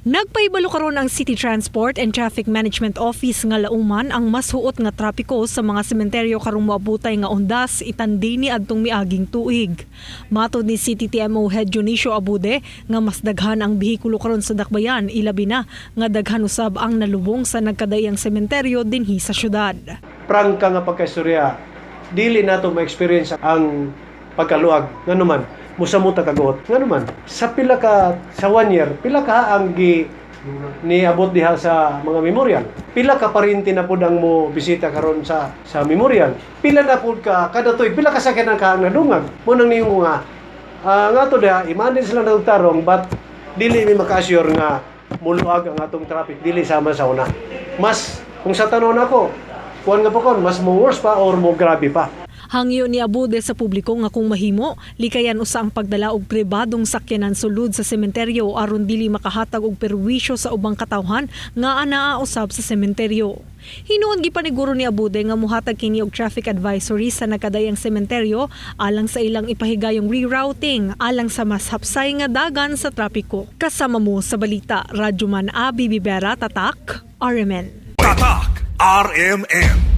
Nagpahibalo karon ang City Transport and Traffic Management Office nga lauman ang mas huot nga trapiko sa mga sementeryo karong moabutay nga Undas itandi ni adtong miaging tuig. Matod ni CTTMO Head Dionisio Abude nga mas daghan ang bihikulo karon sa dakbayan, ilabi na nga daghan usab ang nalubong sa nagkadaiyang sementeryo dinhi sa syudad. Prangka nga pagkaistorya, dili nato ma-experience ang pagkaluag. Ngano man, musamot kaguot. Ngano man, sa pila ka sa one year, pila ka ang gi niabot diha sa mga memorial? Pila ka parinti na pud ang mo bisita karon sa memorial? Pila na pud ka kada tuig, pila ka sakyanan ka ang nadungag? Mo nang niingon ko nga nga to diha, i-manage lang natong tarong, but dili mi maka-assure nga muluag ang atong traffic dili sama sa una. Mas kung sa tanon nako, kuan nga po kon, mas mo worse pa or mo grabe pa. Hangyo ni Abude sa publiko nga kung mahimo, likayan usa ang pagdala og pribadong sakyanan sulod sa sementeryo aron dili makahatag og perwisyo sa ubang katawhan nga anaa usab sa sementeryo. Hinuon gipaniguro ni Abude nga muhatag kini og traffic advisory sa nagkadaiyang sementeryo alang sa ilang ipahigayong rerouting alang sa mas hapsay nga dagan sa trapiko. Kasama mo sa balita, Radyoman Abi Bibera, Tatak, RMN. Tatak RMN.